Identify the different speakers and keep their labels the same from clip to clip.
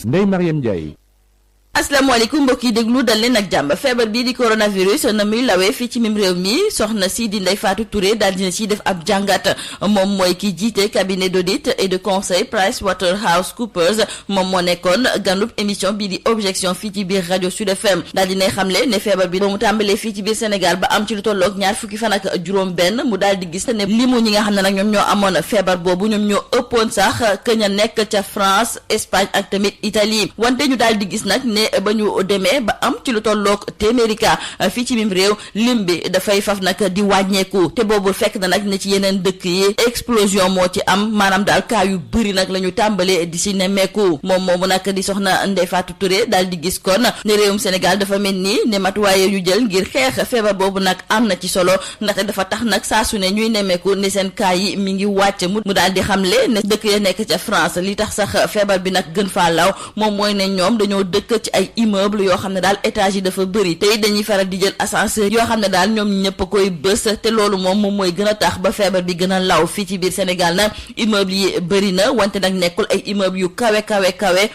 Speaker 1: Ndeye Mariam Ndiaye.
Speaker 2: asalaamaaleykum mbokk yi déglu dal leen ak jàmm feebar bii di coronavirus na muy lawee fii ci mim réew mi soxna si di Ndeye Fatou Touré daal dina ci def ab jàngat moom mooy ki jiite cabinet d'audit et de conseil PricewaterhouseCoopers moom moo nekkoon ganub émission bii di objection fii ci biir rajo Sud FM daal dinay xamle ne feebar bi ba mu tàmbalee fii ci biir Sénégal ba am ci lu tolloog ñaar fukki fan ak juróom benn mu daal di gis ne limu ñi nga xam ne nag ñoom ñoo amoon feebar boobu ñoom ñoo ëppoon sax que ña nekk ca France Espagne ak tamit Italie wante ñu daal di gis nag ba ñu demee ba am ci lu tolloog téeméeri cas fii ci mim réew lim bi dafay faf nag di wàññeeku te boobu fekk na nag ne ci yeneen dëkk yi explosion moo ci am maanaam daal cas yu bëri nag la ñu tàmbalee di si nemmeeku moom moomu nag di soxna Ndeye Fatou Touré daal di gis kon ne réewum Sénégal dafa mel ni ne matuwaaye yu jël ngir xeex feebar boobu nag am na ci solo ndaxte dafa tax nag saa su ne ñuy nemmeeku ne seen cas yi mi ngi wàcc mu daal di xamle ne dëkk ya nekk ca France li tax sax feebar bi nag gën faa law moom mooy ne ñoom dañoo dëkk ci ay immeuble yoo xam ne daal étage yi dafa bëri te dañuy faral di jël ascenseur yoo xam ne daal ñoom ñëpp a koy bës te loolu moom mooy gën a tax ba feebar bi gën a law fii ci biir Sénégal nag immeuble yi bëri na wante nag nekkul ay immeuble yu kawe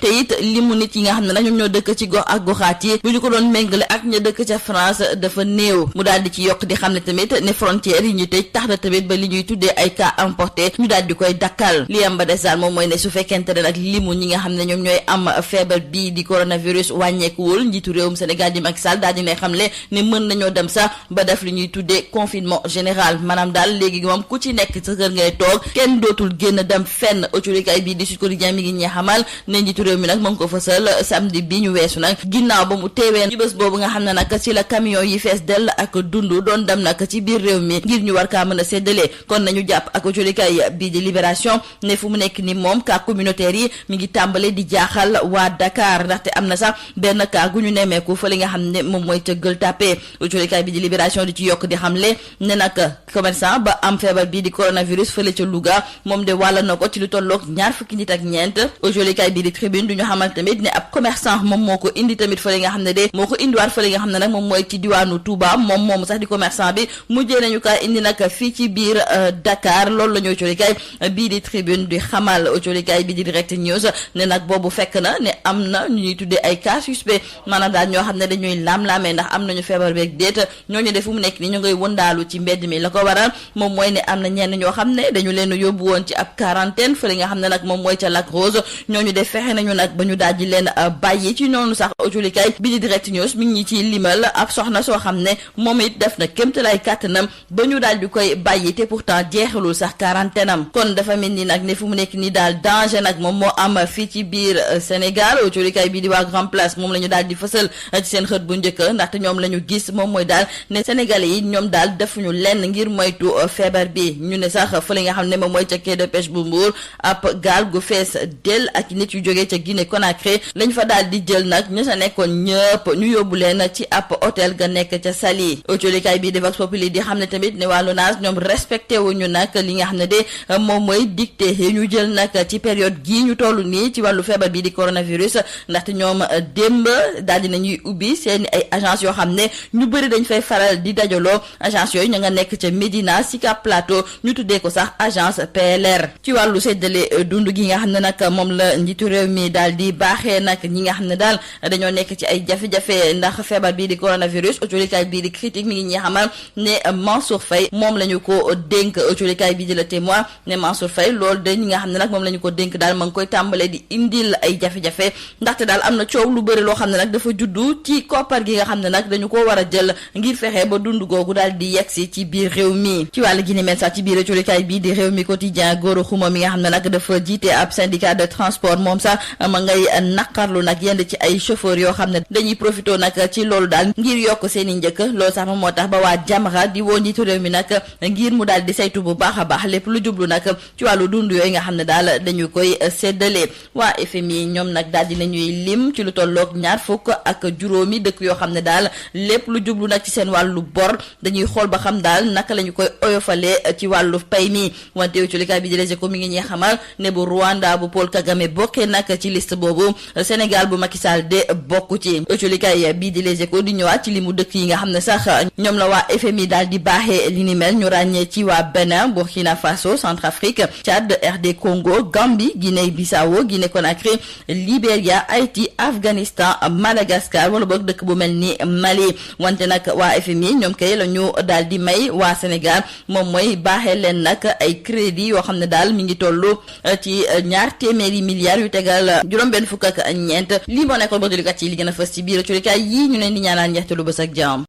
Speaker 2: te it limu nit yi nga xam ne nag ñoom ñoo dëkk ci gox ak goxaat yi bu ñu ko doon méngale ak ña dëkk ca France dafa néew mu daal di ci yokk di xam ne tamit ne frontières yi ñu tëj tax na tamit ba li ñuy tuddee ay cas importé ñu daal di koy dakkal li am ba des daal moom mooy ne su fekkente ne nag limu ñi nga xam ne ñoom ñooy am feebar bii di coronavirus wàññeekuwul njiitu réewum Sénégal di Macky Sall daal di ne xamle ne mën nañoo dem sax ba def li ñuy tuddee confinement général maanaam daal léegi moom ku ci nekk sa kër ngay toog kenn dootul génn dem fenn autolikaay bii di Sud Quotidien mi ngi ñee xamal ne njiitu réew mi nag moom ko fësal samedi bi ñu weesu nag ginnaaw ba mu teewee ci bés boobu nga xam ne nag ci la camion yi fees dell ak dundu doon dem nag ci biir réew mi ngir ñu war kaa mën a séddale kon nañu jàpp ak autolikaay bii di Libération ne fu mu nekk ni moom cas communautaire yi mi ngi tàmbale di jaaxal waa Dakar ndaxte am na sax benn cas gu ñu nemmeeku fa li nga xam ne moom mooy ca Gueule Tapée autolikaay bi di Libération di ci yokk di xamle ne nag commerçant ba am feebar bii di coronavirus fële ca Louga moom de wàll na ko ci lu tolloog ñaar fukki nit ak ñeent autolikaay bi di Tribune du ñu xamal tamit ne ab commerçant moom moo ko indi tamit fa li nga xam ne de moo ko indiwaat fa li nga xam ne nag moom mooy ci diwaanu Touba moom sax di commerçant bi mujjee nañu kaa indi nag fii ci biir Dakar loolu la ñu autolikaay bii di Tribune di xamal autolikaay bi di Direct News ne nag boobu fekk na ne am na ñu ñuy tuddee ay cas suspect maanaam daal ñoo xam ne dañuy laam-laamee ndax am nañu feebar beeg déet ñooñu def fu mu nekk ni ñu ngay wëndaalu ci mbedd mi la ko waral moom mooy ne am na ñenn ñoo xam ne dañu leen yóbbu woon ci ab quarantaine fa li nga xam ne nag moom mooy ca Lac Rose ñooñu def fexe nañu nag ba ñu daal di leen bàyyi ci noonu sax autolikaay bi di Direct News mi ngi ñi ciy limal ab soxna soo xam ne moom it def na kémtalaay kàttanam ba ñu daal di koy bàyyi te pourtant jeexalul sax quarantaine am kon dafa mel ni nag ne fu mu nekk ni daal danger nag moom moo am fii ci biir Sénégal autolikaay bi di waa Grand Place moom la ñu daal di fësal ci seen xët bu njëkk ndaxte ñoom la ñu gis moom mooy daal ne Sénégalais yi ñoom daal defuñu lenn ngir moytu feebar bi ñu ne sax fa li nga xam ne moom mooy ca quai de pêche bu Mbour ab gaal gu fees del ak nit yu jógee ca Guinée Conakry lañ fa daal di jël nag ña sa nekkoon ñëpp ñu yóbbu leen ci ab hôtel ga nekk ca Saly autolikaay bi di Vox Populi di xam ne tamit ne waa LONASE ñoom respecté wuñu nag li nga xam ne de moom mooy dicté yi ñu jël nag ci période gii ñu toll nii ci wàllu feebar bi di coronavirus ndaxte ñoom démb daal di nañuy ubbi seen ay agence yoo xam ne ñu bëri dañ fay faral di dajaloo agence yooyu ña nga nekk ca Médina Sicap Plateau ñu tuddee ko sax agence PLR ci wàllu séddale dund gi nga xam ne nag moom la njiitu réew mi daal di baaxee nag ñi nga xam ne daal dañoo nekk ci ay jafe-jafe ndax feebar bii di coronavirus autolikaay bii di Critique mi ngi ñi xamal ne Mansour Faye moom la ñu ko dénk autolikaay bii di Le Témoin ne Mansour Faye loolu de ñi nga xam ne nag moom la ñu ko dénk daal ma ngi koy tàmbalee di indil ay jafe-jafe ndaxte daal am na coow lu bëri loo xam ne nag dafa juddu ci koppar gi nga xam ne nag dañu ko war a jël ngir fexe ba dund googu daal di yegsi ci biir réew mi ci wàllu gi ni mel sax ci biir autolikaay bii di Réew mi Quotidien Gora Khouma mi nga xam ne nag dafa jiite ab syndicat de transport moom sax ma ngay naqarlu nag yenn ci ay chauffeur yoo xam ne dañuy profité nag ci loolu daal ngir yokk seen i njëkk loolu sax moom moo tax ba waa Jamra di woo njiitu réew mi nag ngir mu daal di saytu bu baax a baax lépp lu jublu nag ci wàllu dund yooyu nga xam ne daal dañu koy séddale waa FMI ñoom nag daal di nañuy lim ci lu toll tolloog ñaar fukk ak juróomi dëkk yoo xam ne daal lépp lu jublu nag ci seen wàllu bor dañuy xool ba xam daal naka la ñu koy oyofalee ci wàllu pay mi. wante uculikaay bi di Les Échos mi ngi ñuy xamal ne bu Rwanda bu Paul Kagame bokkee nag ci liste boobu Sénégal bu Macky Sall de bokku ci. uculikaay bii di Les Échos di ñëwaat ci li mu dëkk yi nga xam ne sax ñoom la waa FMI daal di baaxee li ni mel ñu ràññee ci waa Bénin, Burkina Faso, Centrafrique, Tchad, RD Congo, Gambie, Guinée-Bissau, Guinée-Conakry, Libéria, Haïti, Afghanistan, Madagascar wala boog dëkk bu mel ni Mali. wante nag waa FMI ñoom kay la ñu daal di may waa Sénégal moom mooy baaxee leen nag ay crédit yoo xam ne daal mi ngi toll ci 200 milliards yu tegal juróom-benn fukk ak ñeent. lii moo nekkoon ba ci li gën a fës ci biir culikaay yi ñu leen di ñaanal njeextalu bës ak jàmm.